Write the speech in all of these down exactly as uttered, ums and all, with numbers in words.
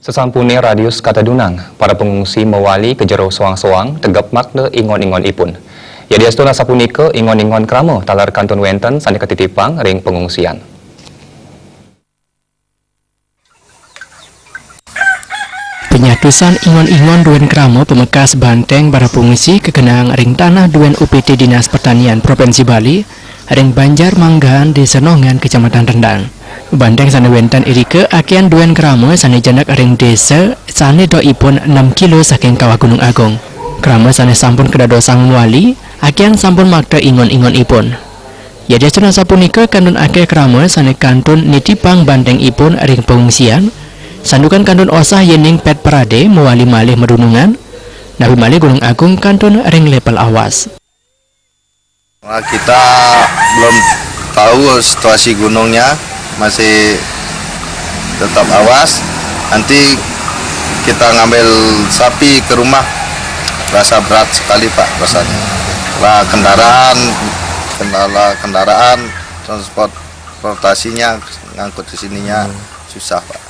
Sasampune radius katedunang, para pengungsi mawali ka jero soang-soang tegep makta ingon-ingon ipun. Yadiastun asapunika, ingon-ingon krama taler kantun wenten sane katitipang ring pengungsian. Penyatusan ingon-ingon duen krama pamekas banteng para pengungsi kakenang ring tanah duen U P T Dinas Pertanian Provinsi Bali, ring Banjar Manggahan, Desa Nongan, Kecamatan Rendang. Banteng sane wenten irika akian duen krama sane jenek ring desa sane dokipun enam kilo saking Kawah Gunung Agung. Krama sane sampun kadadosang mawali, akian sampun makta ingon-ingon ipun. Yadiastun asapunika kantun akeh krama sane kantun nitipang banteng ipun ring pengungsian, santukan kantun osah yening pet parade mawali malih madunungan, napi malih Gunung Agung kantun ring level awas. Nah, kita belum tahu situasi gunungnya, masih tetap awas. Nanti kita ngambil sapi ke rumah, rasa berat sekali, Pak, rasanya. Lah, kendaraan, kendala kendaraan, transportasinya, ngangkut ke sininya susah, Pak.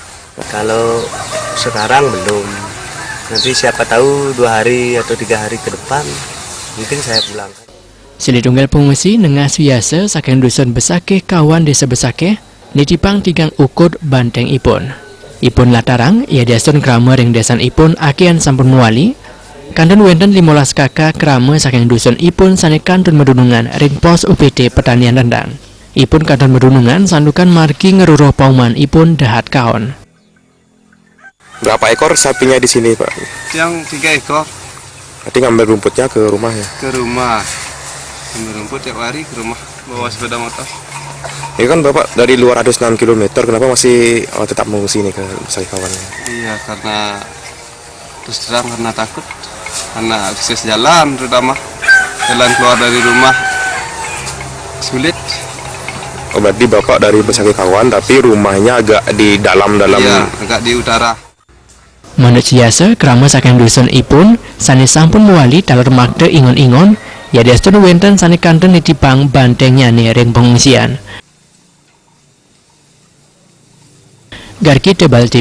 Kalau sekarang belum. Nanti siapa tahu dua hari atau tiga hari ke depan, mungkin saya pulang. Silih tunggal pengungsi nengah suyasa saking Dusun Besakeh Kawan, Desa Besakeh, nitipang tigang ukud banteng ipun. Ipun latarang, yadiastun krama ring desan ipun akian sampun mawali, kantun wenten limolas K K krama saking dusun ipun sane kantun madunungan ring pos U P T Pertanian Rendang. Ipun kantun madunungan santukan margi ngruruh pauman ipun dahat kaon. Berapa ekor sapinya di sini, Pak? Yang tiga ekor. Berarti ngambil rumputnya ke rumah, ya? Ke rumah. Ngambil rumput tiap hari ke rumah, bawa sepeda motor. Ini kan Bapak dari luar ada enam kilometer, kenapa masih, eh, tetap mengungsi nih ke Besakeh Kawan? Iya, karena terus terang karena takut, karena akses jalan terutama, jalan keluar dari rumah sulit. Oh, berarti Bapak dari Besakeh Kawan, tapi rumahnya agak di dalam-dalam. Iya, agak di utara. Manut suyasa, krama saking dusun ipun sane sampun mawali taler makta ingon-ingon, yadiastun wenten sane kantun nitipang bantengnyane ring pengungsian. Garki Tebal T V.